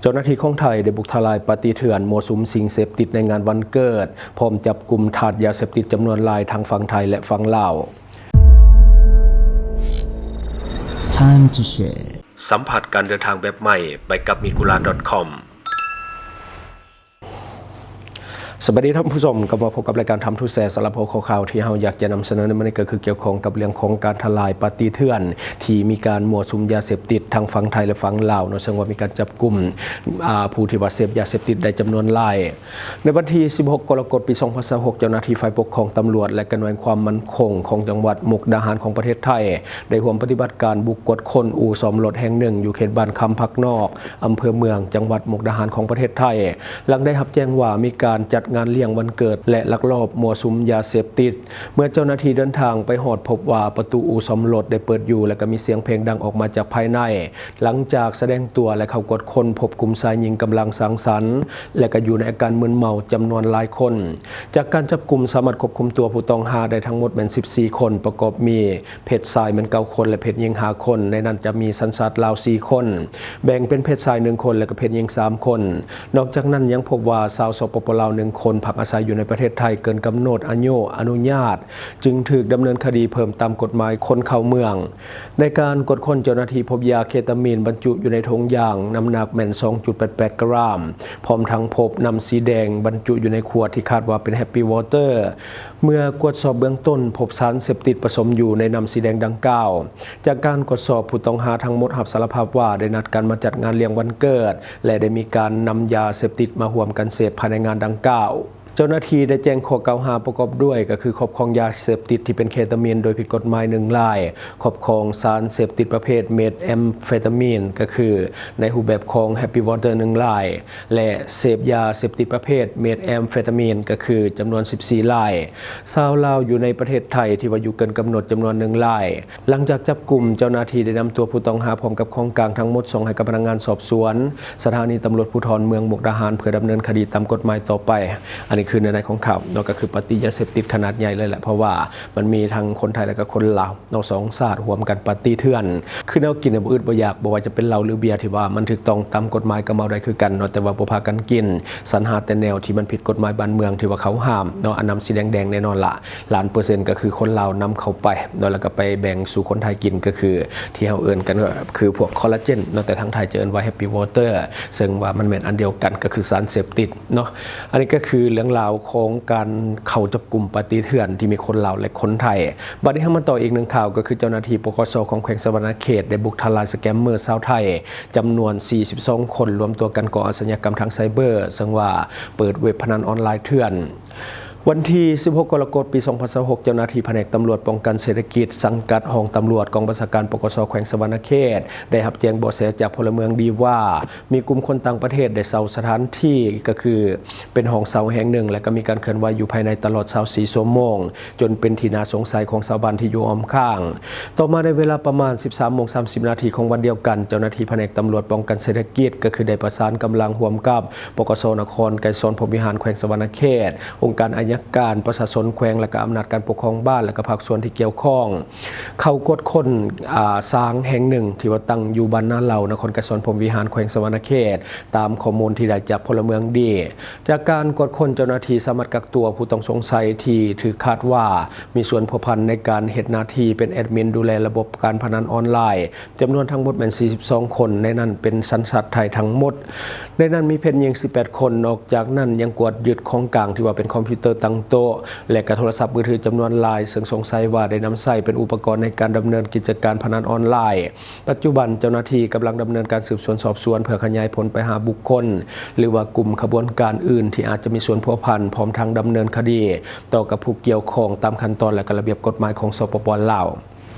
ຈົ້າໜ້າທີ່ຂອງໄທໄດ້ບຸກທະລາຍປາຕີເຖື່ອນ ມົ້ວສຸມສິ່ງເສບຕິດໃນງານວັນເກີດ, ພ້ອມຈັບກຸມທາດຢາເສບຕິດຈຳນວນຫຼາຍທັງຝັ່ງໄທ ແລະ ຝັ່ງລາວ. Time to share. ສຳຜັດການເດີນທາງແບບໃໝ່ ໄປກັບ migura.com. ສະບາຍດີທ່ານຜູ້ຊົມ, ກັບມາພົບກັບລາຍການ Time to Share. ສຳລັບຫົວຂໍ້ຂ່າວທີ່ເຮົາຢາກຈະນຳສະເໜີໃນມື້ນີ້ ກໍຄືກ່ຽວຂ້ອງກັບເລື່ອງຂອງການທະລາຍປາຕີເຖື່ອນ ທີ່ມີການມົ້ວສຸມຢາເສບຕິດທັງຝັ່ງໄທ ແລະ ຝັ່ງລາວເນາະ, ເຊິ່ງວ່າມີການຈັບກຸມ ອາ ຜູ້ທີ່ວ່າເສບຢາເສບຕິດໄດ້ຈຳນວນຫຼາຍ. ໃນວັນທີສິບຫົກ ກໍລະກົດ ປີສອງພັນຊາວຫົກ ເຈົ້າໜ້າທີ່ຝ່າຍປົກຄອງ, ຕຳຫຼວດ ແລະ ກະໜ່ວຍຄວາມໝັ້ນຄົງຂອງຈັງຫວັດມຸກດາຫານຂອງປະເທດໄທ ໄດ້ຮ່ວມປະຕິບັດການບຸກກວດຄົ້ນອູ່ສ້ອມລົດແຫ່ງໜຶ່ງ ຢູ່ເຂດບ້ານຄຳຜັກນອກ, ອຳເພີເມືອງ, ຈັງຫວັດມຸກດາຫານຂອງປະເທດໄທ, ຫຼັງໄດ້ຮັບແຈ້ງວ່າມີການຈັດງານລ້ຽງວັນເກີດ ແລະ ລັກລອບມົ້ວສຸມຢາເສບຕິດ. ເມື່ອເຈົ້າໜ້າທີ່ເດີນທາງໄປຮອດ ພົບວ່າປະຕູອູ່ສ້ອມລົດໄດ້ເປີດຢູ່ ແລະ ກໍມີສຽງເພງດັງອອກມາຈາກພາຍໃນ. ຫຼັງຈາກສະແດງຕົວ ແລະ ເຂົ້າກວດຄົ້ນ, ພົບກຸ່ມຊາຍຍິງກຳລັງສັງສັນ ແລະ ກໍຢູ່ໃນອາການມຶນເມົາຈຳນວນຫຼາຍຄົນ. ຈາກການຈັບກຸມ ສາມາດຄວບຄຸມຕົວຜູ້ຕ້ອງຫາໄດ້ທັງໝົດແມ່ນສິບສີ່ຄົນ, ປະກອບມີເພດຊາຍແມ່ນເກົ້າຄົນ ແລະ ເພດຍິງຫ້າຄົນ, ໃນນັ້ນຈະມີສັນຊາດລາວສີ່ຄົນ, ແບ່ງເປັນເພດຊາຍໜຶ່ງຄົນ ແລະ ກໍເພດຍິງສາມຄົນ. ນອກຈາກນັ້ນຍັງພົບວ່າຊາວ ສປປ ລາວ ໜຶ່ງຄົນ ພັກອາໄສຢູ່ໃນປະເທດໄທເກີນກຳນົດອາຍຸອະນຸຍາດ, ຈຶ່ງຖືກດຳເນີນຄະດີເພີ່ມຕາມກົດໝາຍຄົນເຂົ້າເມືອງ. ໃນການກວດຄົ້ນ, ເຈົ້າໜ້າທີ່ພົບຢາເຄຕາມີນບັນຈຸຢູ່ໃນຖົງຢາງ, ນ້ຳໜັກແມ່ນສອງຈຸດແປດແປດກຣາມ, ພ້ອມທັງພົບນ້ຳສີແດງບັນຈຸຢູ່ໃນຂວດທີ່ຄາດວ່າເປັນ Happy Water. ເມື່ອກວດສອບເບື້ອງຕົ້ນ, ພົບສານເສບຕິດປະສົມຢູ່ໃນນ້ຳສີແດງດັ່ງກ່າວ. ຈາກການກວດສອບ, ຜູ້ຕ້ອງຫາທັງໝົດຮັບສາລະພາບວ່າໄດ້ນັດກັນມາຈັດງານລ້ຽງວັນເກີດ ແລະ ໄດ້ມີການນຳຢາເສບຕິດມາຮ່ວມກັນເສບພາຍໃນງານດັ່ງກ່າວ. ເຈົ້າໜ້າທີ່ໄດ້ແຈ້ງຂໍ້ກ່າວຫາປະກອບດ້ວຍ ກໍຄືຄອບຄອງຢາເສບຕິດທີ່ເປັນເຄຕາມີນໂດຍຜິດກົດໝາຍໜຶ່ງລາຍ, ຄອບຄອງສານເສບຕິດປະເພດເມດແອມເຟຕາມີນ ກໍຄືໃນຮູບແບບຂອງ Happy Water ໜຶ່ງລາຍ ແລະ ເສບຢາເສບຕິດປະເພດເມດແອມເຟຕາມີນ ກໍຄືຈຳນວນສິບສີ່ລາຍ, ຊາວລາວຢູ່ໃນປະເທດໄທທີ່ວ່າຢູ່ເກີນກຳນົດຈຳນວນໜຶ່ງລາຍ. ຫຼັງຈາກຈັບກຸມ, ເຈົ້າໜ້າທີ່ໄດ້ນຳຕົວຜູ້ຕ້ອງຫາພ້ອມກັບຂອງກາງທັງໝົດສົ່ງໃຫ້ກັບພະນັກງານສອບສວນສະຖານີຕຳຫຼວດພູທອນເມືອງມຸກດາຫານ ເພື່ອດຳເນີນຄະດີຕາມກົດໝາຍຕໍ່ໄປ. ອັນນີ້ຄືເນື້ອໃນຂອງຂ່າວເນາະ, ກໍຄືປາຕີຢາເສບຕິດຂະໜາດໃຫຍ່ເລີຍແຫຼະ, ເພາະວ່າມັນມີທັງຄົນໄທ ແລະ ກໍຄົນລາວເນາະ, ສອງຊາດຮ່ວມກັນປາຕີເຖື່ອນ. ຄືແນວກິນບໍ່ອຶດບໍ່ຢາກ, ບໍ່ວ່າຈະເປັນເຫຼົ້າ ຫຼື ເບຍ ທີ່ວ່າມັນຖືກຕ້ອງຕາມກົດໝາຍກັບເມົາໄດ້ຄືກັນເນາະ, ແຕ່ວ່າບໍ່ພາກັນກິນ, ສັນຫາແຕ່ແນວທີ່ມັນຜິດກົດໝາຍບ້ານເມືອງທີ່ວ່າເຂົາຫ້າມເນາະ. ອັນນ້ຳສີແດງໆ ແນ່ນອນລະ ລ້ານເປີເຊັນກໍຄືຄົນລາວນຳເຂົ້າໄປເນາະ, ແລ້ວກໍໄປແບ່ງສູ່ຄົນໄທກິນ, ກໍຄືທີ່ເຮົາເອີ້ນກັນກໍຄືພວກຄໍລາເຈນເນາະ, ແຕ່ທາງໄທຈະເອີ້ນວ່າ Happy Water, ເຊິ່ງວ່າມັນແມ່ນອັນດຽວກັນ, ກໍຄືສານເສບຕິດເນາະ. ອັນນີ້ກໍຄືເລື່ອງລາວຂອງການເຂົ້າຈັບກຸມປາຕີເຖື່ອນທີ່ມີຄົນລາວ ແລະ ຄົນໄທ. ບັດນີ້ເຮົາມາຕໍ່ອີກໜຶ່ງຂ່າວ, ກໍຄືເຈົ້າໜ້າທີ່ ປກສ ຂອງແຂວງສະຫວັນນະເຂດ ໄດ້ບຸກທະລາຍສະແກມເມີຊາວໄທຈຳນວນສີ່ສິບສອງຄົນ, ລວມຕົວກັນກໍ່ອາຊະຍາກຳທາງໄຊເບີ, ເຊິ່ງວ່າເປີດເວັບພະນັນອອນລາຍເຖື່ອນ. ວັນທີສິບຫົກ ກໍລະກົດ ປີສອງພັນຊາວຫົກ ເຈົ້າໜ້າທີ່ພະແນກຕຳຫຼວດປ້ອງກັນເສດຖະກິດ ສັງກັດຫ້ອງຕຳຫຼວດກອງບັນຊາການ ປກສ ແຂວງສະຫວັນນະເຂດ ໄດ້ຮັບແຈ້ງເບາະແສຈາກພົນລະເມືອງດີວ່າ ມີກຸ່ມຄົນຕ່າງປະເທດໄດ້ເຊົ່າສະຖານທີ່ ກໍຄືເປັນຫ້ອງເຊົ່າແຫ່ງໜຶ່ງ ແລະ ກໍມີການເຄື່ອນໄຫວຢູ່ພາຍໃນຕະຫຼອດຊາວສີ່ຊົ່ວໂມງ, ຈົນເປັນທີ່ໜ້າສົງໄສຂອງຊາວບ້ານທີ່ຢູ່ອ້ອມຂ້າງ. ຕໍ່ມາໃນເວລາປະມານສິບສາມໂມງສາມສິບນາທີຂອງວັນດຽວກັນ, ເຈົ້າໜ້າທີ່ພະແນກຕຳຫຼວດປ້ອງກັນເສດຖະກິດ ກໍຄືໄດ້ປະສານກຳລັງຮ່ວມກັບ ປກສ ນະຄອນໄກສອນພົມວິຫານ ແຂວງສະຫວັນນະເຂດ, ອົງການໄອຍະການ, ປະຊາຊົນແຂວງ ແລະ ກໍອຳນາດການປົກຄອງບ້ານ ແລະ ກໍພາກສ່ວນທີ່ກ່ຽວຂ້ອງ ເຂົ້າກວດຄົ້ນ ອາ ສາງແຫ່ງໜຶ່ງທີ່ວ່າຕັ້ງຢູ່ບ້ານນາເຫຼົ່າ, ນະຄອນໄກສອນພົມວິຫານ ແຂວງສະຫວັນນະເຂດ, ຕາມຂໍ້ມູນທີ່ໄດ້ຈາກພົນລະເມືອງດີ. ຈາກການກວດຄົ້ນ, ເຈົ້າໜ້າທີ່ສາມາດກັກຕົວຜູ້ຕ້ອງສົງໄສທີ່ຖືກຄາດວ່າມີສ່ວນພົວພັນໃນການເຮັດໜ້າທີ່ເປັນແອດມິນດູແລລະບົບການພະນັນອອນລາຍ ຈຳນວນທັງໝົດແມ່ນສີ່ສິບສອງຄົນ, ໃນນັ້ນເປັນສັນຊາດໄທທັງໝົດ. ໃນນັ້ນມີເພດຍິງສິບແປດຄົນ. ນອກຈາກນັ້ນຍັງກວດຍຶດຂອງກາງທີ່ວ່າເປັນຄອມພິວເຕີຕັ້ງໂຕະ ແລະ ກະໂທລະສັບມືຖືຈຳນວນຫຼາຍ, ເຊິ່ງສົງໄສວ່າໄດ້ນຳໃຊ້ເປັນອຸປະກອນໃນການດຳເນີນກິດຈະການພະນັນອອນລາຍ. ປັດຈຸບັນເຈົ້າໜ້າທີ່ກຳລັງດຳເນີນການສືບສວນສອບສວນ ເພື່ອຂະຫຍາຍຜົນໄປຫາບຸກຄົນ ຫຼືວ່າກຸ່ມຂະບວນການອື່ນທີ່ອາດຈະມີສ່ວນພົວພັນ, ພ້ອມທັງດຳເນີນຄະດີ ຕໍ່ກັບຜູ້ກ່ຽວຂ້ອງຕາມຂັ້ນຕອນ ແລະ ກະລະບຽບກົດໝາຍຂອງ ສປປ ລາວ.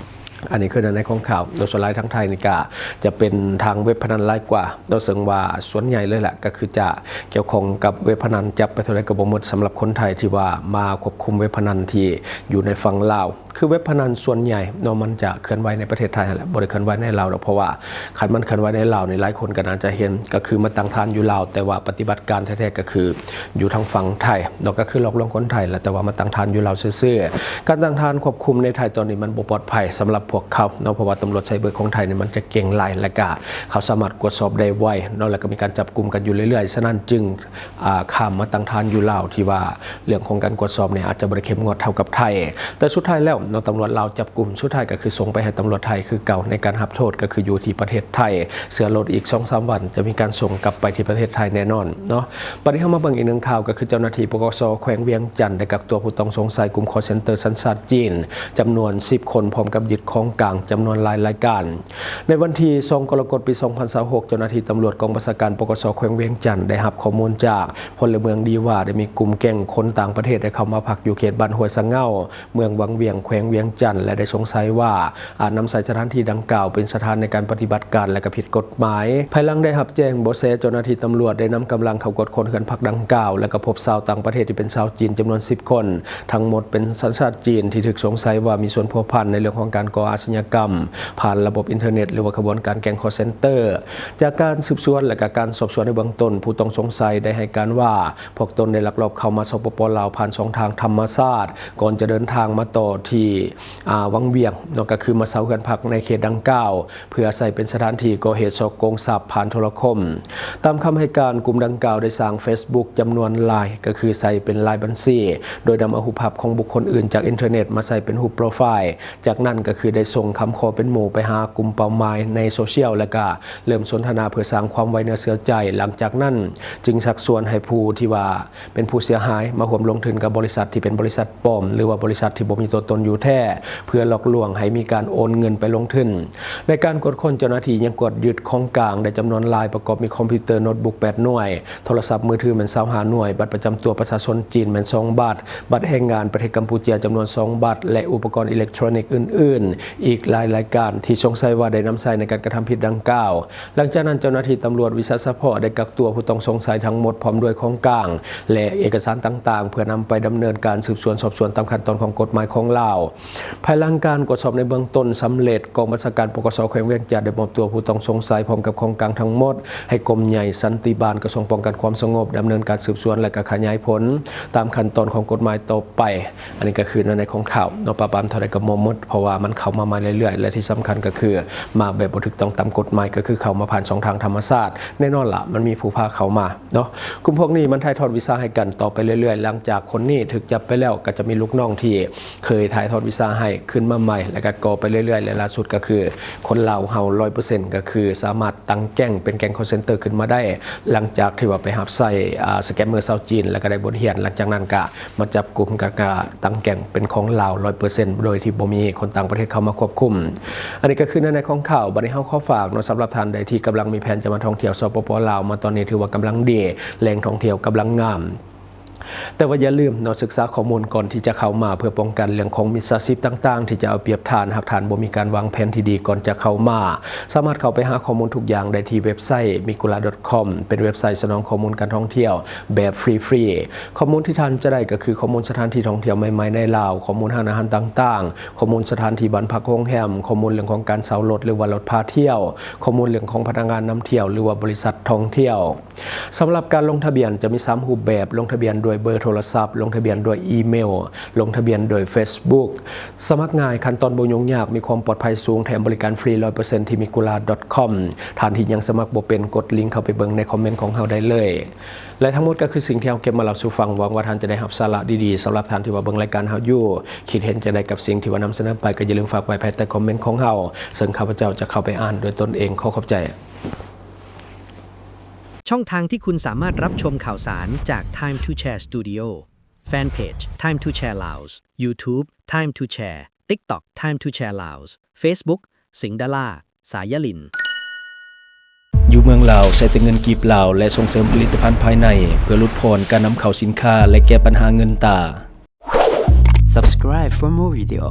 ອັນນີ້ຄືໃນຂອງຂ່າວ, ໂດຍສ່ວນຫຼາຍທາງໄທນີ້ກະຈະເປັນທາງເວັບພະນັນຫຼາຍກວ່າເນາະ, ເຊິ່ງວ່າສ່ວນໃຫຍ່ເລີຍແຫຼະ ກໍຄືຈະກ່ຽວຂ້ອງກັບເວັບພະນັນ, ຈັບໄປເທົ່າໃດກໍບໍ່ໝົດ ສຳລັບຄົນໄທທີ່ວ່າມາຄວບຄຸມເວັບພະນັນທີ່ຢູ່ໃນຝັ່ງລາວ ຄືເວັບພະນັນສ່ວນໃຫຍ່ເນາະ ມັນຈະເຄື່ອນໄຫວໃນປະເທດໄທຫັ້ນແຫຼະ ບໍ່ໄດ້ເຄື່ອນໄຫວໃນລາວດອກ ເພາະວ່າຄັນມັນເຄື່ອນໄຫວໃນລາວນີ້ ຫຼາຍຄົນກໍໜ້າຈະເຫັນ ກໍຄືມາຕັ້ງຖານຢູ່ລາວ ແຕ່ວ່າປະຕິບັດການແທ້ໆ ກໍຄືຢູ່ທາງຝັ່ງໄທເນາະ ກໍຄືຫຼອກລວງຄົນໄທແຫຼະ ແຕ່ວ່າມາຕັ້ງຖານຢູ່ລາວຊື່ໆ. ການຕັ້ງຖານຄວບຄຸມໃນໄທຕອນນີ້ມັນບໍ່ປອດໄພສຳລັບພວກເຂົາເນາະ ເພາະວ່າຕຳຫຼວດໄຊເບີຂອງໄທນີ້ມັນຈະເກັ່ງຫຼາຍ ແລະກະເຂົາສາມາດກວດສອບໄດ້ໄວເນາະ ແລະກະມີການຈັບກຸມກັນຢູ່ເລື້ອຍໆ. ສະນັ້ນຈຶ່ງ ອາ ຂ້າມມາຕັ້ງຖານຢູ່ລາວ ທີ່ວ່າເລື່ອງຂອງການກວດສອບນີ້ອາດຈະບໍ່ໄດ້ເຂັ້ມງວດເທົ່າກັບໄທ. ແຕ່ສຸດທ້າຍແລ້ວເນາະ ຕຳຫຼວດລາວຈັບກຸມ ສຸດທ້າຍກໍຄືສົ່ງໄປໃຫ້ຕຳຫຼວດໄທຄືເກົ່າໃນການຮັບໂທດ ກໍຄືຢູ່ທີ່ປະເທດໄທ. ເຊື່ອໂລດ ອີກສອງສາມວັນຈະມີການສົ່ງກັບໄປທີ່ປະເທດໄທແນ່ນອນເນາະ. ບັດນີ້ເຮົາມາເບິ່ງອີກໜຶ່ງຂ່າວ ກໍຄືເຈົ້າໜ້າທີ່ ປກສ ແຂວງວຽງຈັນ ໄດ້ກັກຕົວຜູ້ຕ້ອງສົງໄສກຸ່ມ call center ສັນຊາດຈີນ ຈຳນວນສິບຄົນ ພ້ອມກັບຍຶດຂອງກາງຈຳນວນຫຼາຍລາຍການ. ໃນວັນທີສອງ ກໍລະກົດ ປີສອງພັນຊາວຫົກ ເຈົ້າໜ້າທີ່ຕຳຫຼວດກອງບັນຊາການ ປກສ ແຂວງວຽງຈັນ ໄດ້ຮັບຂໍ້ມູນຈາກພົນລະເມືອງດີວ່າ ໄດ້ມີກຸ່ມແກ້ງຄົນຕ່າງປະເທດ ໄດ້ເຂົ້າມາພັກຢູ່ເຂດບ້ານຫ້ວຍສະເຫງົາ ເມືອງວັງວຽງ ແຂວງວຽງຈັນ ແລະ ໄດ້ສົງໄສວ່າອາດນຳໃຊ້ສະຖານທີ່ດັ່ງກ່າວເປັນສະຖານໃນການປະຕິບັດການ ແລະ ກໍຜິດກົດໝາຍ. ພາຍຫຼັງໄດ້ຮັບແຈ້ງເບາະແສ, ເຈົ້າໜ້າທີ່ຕຳຫຼວດໄດ້ນຳກຳລັງເຂົ້າກວດຄົ້ນເຮືອນພັກດັ່ງກ່າວ ແລະ ກໍພົບຊາວຕ່າງປະເທດທີ່ເປັນຊາວຈີນຈຳນວນສິບຄົນ. ທັງໝົດເປັນສັນຊາດຈີນທີ່ຖືກສົງໄສວ່າມີສ່ວນພົວພັນໃນເລື່ອງຂອງການກໍ່ອາຊະຍາກຳຜ່ານລະບົບອິນເຕີເນັດ ຫຼືວ່າຂະບວນການແກ້ງ call center. ຈາກການສືບສວນ ແລະ ກະການສອບສວນໃນເບື້ອງຕົ້ນ, ຜູ້ຕ້ອງສົງໄສໄດ້ໃຫ້ການວ່າ ພວກຕົນໄດ້ລັກລອບເຂົ້າມາ ສປປ ລາວ ຜ່ານຊ່ອງທາງທຳມະຊາດ ກ່ອນຈະເດີນທາງມາຕໍ່ທີ່ ອາ ວັງວຽງເນາະ, ກໍຄືມາເຊົ່າເຮືອນພັກໃນເຂດດັ່ງກ່າວ ເພື່ອໃຊ້ເປັນສະຖານທີ່ກໍ່ເຫດສໍ້ໂກງຊັບຜ່ານໂທລະຄົມ. ຕາມຄຳໃຫ້ການ, ກຸ່ມດັ່ງກ່າວໄດ້ສ້າງ Facebook ຈຳນວນຫຼາຍ, ກໍຄືໃຊ້ເປັນຫຼາຍບັນຊີ, ໂດຍນຳເອົາຮູບພາບຂອງບຸກຄົນອື່ນຈາກອິນເຕີເນັດມາໃຊ້ເປັນຮູບໂປຣໄຟລ໌. ຈາກນັ້ນກໍຄືໄດ້ສົ່ງຄຳຂໍເປັນໝູ່ໄປຫາກຸ່ມເປົ້າໝາຍໃນໂຊຊຽວ ແລະ ກະເລີ່ມສົນທະນາເພື່ອສ້າງຄວາມໄວ້ເນື້ອເຊື່ອໃຈ. ຫຼັງຈາກນັ້ນຈຶ່ງຊັກຊວນໃຫ້ຜູ້ທີ່ວ່າ ເປັນຜູ້ເສຍຫາຍມາຮ່ວມລົງທຶນກັບບໍລິສັດທີ່ເປັນບໍລິສັດປອມ ຫຼືວ່າບໍລິສັດທີ່ບໍ່ມີຕົວຕົນຢູ່ແທ້ ເພື່ອຫຼອກລວງໃຫ້ມີການໂອນເງິນໄປລົງທຶນ. ໃນການກວດຄົ້ນ, ເຈົ້າໜ້າທີ່ຍັງກວດຍຶດຂອງກາງໄດ້ຈຳນວນຫຼາຍ ປະກອບມີຄອມພິວເຕີໂນດບຸກແປດໜ່ວຍ, ໂທລະສັບມືຖືແມ່ນຊາວຫ້າໜ່ວຍ, ບັດປະຈຳຕົວປະຊາຊົນຈີນແມ່ນສອງບັດ, ບັດແຮງງານປະເທດກຳປູເຈຍຈຳນວນສອງບັດ ແລະ ອຸປະກອນອີເລັກໂທຣນິກອື່ນໆ ອີກຫຼາຍລາຍການ ທີ່ສົງໄສວ່າໄດ້ນຳໃຊ້ໃນການກະທຳຜິດດັ່ງກ່າວ. ຫຼັງຈາກນັ້ນ, ເຈົ້າໜ້າທີ່ຕຳຫຼວດວິຊາສະເພາະໄດ້ກັກຕົວຜູ້ຕ້ອງສົງໄສທັງໝົດ ພ້ອມດ້ວຍຂອງກາງ ແລະ ເອກະສານຕ່າງໆ ເພື່ອນຳໄປດຳເນີນການສືບສວນສອບສວນຕາມຂັ້ນຕອນຂອງກົດໝາຍຂອງລາວ. ພາຍຫຼັງການກວດສອບໃນເບື້ອງຕົ້ນສຳເລັດ, ກອງບັນຊາການ ປກສ ແຂວງວຽງຈັນ ໄດ້ມອບຕົວຜູ້ຕ້ອງສົງໄສພ້ອມກັບຂອງກາງທັງໝົດ ໃຫ້ກົມໃຫຍ່ສັນຕິບານ ກະຊວງປ້ອງກັນຄວາມສະຫງົບ ດຳເນີນການສືບສວນ ແລະ ກະຂະຫຍາຍຜົນຕາມຂັ້ນຕອນຂອງກົດໝາຍຕໍ່ໄປ. ອັນນີ້ກໍຄືໃນຂອງຂ່າວເນາະ, ປາບປາມເທົ່າໃດກໍບໍ່ໝົດ ເພາະວ່າມັນເຂົ້າມາໃໝ່ເລື້ອຍໆ ແລະ ທີ່ສຳຄັນກໍຄືມາແບບບໍ່ຖືກຕ້ອງຕາມກົດໝາຍ ກໍຄືເຂົ້າມາຜ່ານຊ່ອງທາງທຳມະຊາດ. ແນ່ນອນລະ ມັນມີຜູ້ພາເຂົ້າມາເນາະ. ກຸ່ມພວກນີ້ມັນຖ່າຍທອດວິຊາໃຫ້ກັນຕໍ່ໄປເລື້ອຍໆ, ຫຼັງຈາກຄົນນີ້ຖືກຈັບໄປແລ້ວ ກໍຈະມີລູກນ້ອງທີ່ເຄີຍຖ່າຍທອດວິຊາໃຫ້ຄືນມາໃໝ່ ແລ້ວກໍກໍ່ໄປເລື້ອຍໆ ແລະ ລ່າສຸດກໍຄືຄົນລາວເຮົາ ຮ້ອຍເປີເຊັນ ກໍຄືສາມາດ ຕັ້ງແກ້ງເປັນແກ້ງ call center ຂຶ້ນມາໄດ້ ຫຼັງຈາກທີ່ວ່າໄປຮັບໃຊ້ ອາ ສະແກມເມີຊາວຈີນ ແລ້ວກໍໄດ້ບົດຮຽນ. ຫຼັງຈາກນັ້ນກໍມາຈັບກຸມ ກໍ ກໍຕັ້ງແກ້ງເປັນຂອງລາວ ຮ້ອຍເປີເຊັນ ໂດຍທີ່ບໍ່ມີຄົນຕ່າງປະເທດເຂົ້າມາຄວບຄຸມ. ອັນນີ້ກໍຄືໃນ ໃນຂອງຂ່າວ. ບັດນີ້ເຮົາຂໍຝາກເນາະ, ສຳລັບທ່ານໃດທີ່ກຳລັງມີແຜນຈະມາທ່ອງທ່ຽວ ສປປ ລາວ ມາຕອນນີ້ຖືວ່າກຳລັງດີ, ແຫຼ່ງທ່ອງທ່ຽວກຳລັງງາມ. ແຕ່ວ່າຢ່າລືມເນາະ, ສຶກສາຂໍ້ມູນກ່ອນທີ່ຈະເຂົ້າມາ ເພື່ອປ້ອງກັນເລື່ອງຂອງມິດສາຊີບຕ່າງໆ ທີ່ຈະເອົາປຽບທ່ານ ຫາກທ່ານບໍ່ມີການວາງແຜນທີ່ດີກ່ອນຈະເຂົ້າມາ. ສາມາດເຂົ້າໄປຫາຂໍ້ມູນທຸກຢ່າງໄດ້ທີ່ເວັບໄຊ migula.com ເປັນເວັບໄຊສະໜອງຂໍ້ມູນການທ່ອງທ່ຽວແບບຟຣີໆ. ຂໍ້ມູນທີ່ທ່ານຈະໄດ້ກໍຄືຂໍ້ມູນສະຖານທີ່ທ່ອງທ່ຽວໃໝ່ໆໃນລາວ, ຂໍ້ມູນຮ້ານອາຫານຕ່າງໆ, ຂໍ້ມູນສະຖານທີ່ບ້ານພັກໂຮງແຮມ, ຂໍ້ມູນເລື່ອງຂອງການເຊົ່າລົດ ຫຼືວ່າລົດພາທ່ຽວ, ຂໍ້ມູນເລື່ອງຂອງພະນັກງານນຳທ່ຽວ ຫຼືວ່າບໍລິສັດທ່ອງທ່ຽວ. ສຳລັບການລົງທະບຽນຈະມີສາມຮູບແບບ, ລົງທະບຽນດ້ວຍເບີໂທລະສັບ, ລົງທະບຽນດ້ວຍອີເມວ, ລົງທະບຽນດ້ວຍເຟສບຸກ. ສະໝັກງ່າຍ, ຂັ້ນຕອນບໍ່ຫຍຸ້ງຍາກ, ມີຄວາມປອດໄພສູງ, ແຖມບໍລິການຟຣີ ຮ້ອຍເປີເຊັນ ທີ່ migula.com. ທ່ານທີ່ຍັງສະໝັກບໍ່ເປັນ, ກົດລິງເຂົ້າໄປເບິ່ງໃນຄອມເມັນຂອງເຮົາໄດ້ເລີຍ. ແລະ ທັງໝົດກໍຄືສິ່ງທີ່ເຮົາເກັບມາເລົ່າສູ່ຟັງ. ຫວັງວ່າທ່ານຈະໄດ້ຮັບສາລະດີໆ. ສຳລັບທ່ານທີ່ວ່າເບິ່ງລາຍການເຮົາຢູ່, ຄິດເຫັນຈັ່ງໃດກັບສິ່ງທີ່ວ່ານຳສະເໜີໄປ, ກໍຢ່າລືມຝາກໄວ້ພາຍໃຕ້ຄອມເມັນຂອງເຮົາ, ເຊິ່ງຂ້າພະເຈົ້າຈະເຂົ້າໄປອ່ານດ້ວຍຕົນເອງ. ຂໍຂອບໃຈ. ช่องทางที่คุณสามารถรับชมข่าวสารจาก Time to Share Studio แฟนเพจ Time to Share Laos YouTube Time to Share TikTok Time to Share Laos Facebook สิงห์ดารา สายลิน ຢູ່ເມືອງລາວໃຊ້ແຕ່ເງິນກີບລາວ ແລະ ສົ່ງເສີມຜະລິດຕະພັນພາຍໃນ ເພື່ອຫຼຸດຜ່ອນການນຳເຂົ້າສິນຄ້າ ແລະ ແກ້ບັນຫາເງິນຕາ. Subscribe for more video.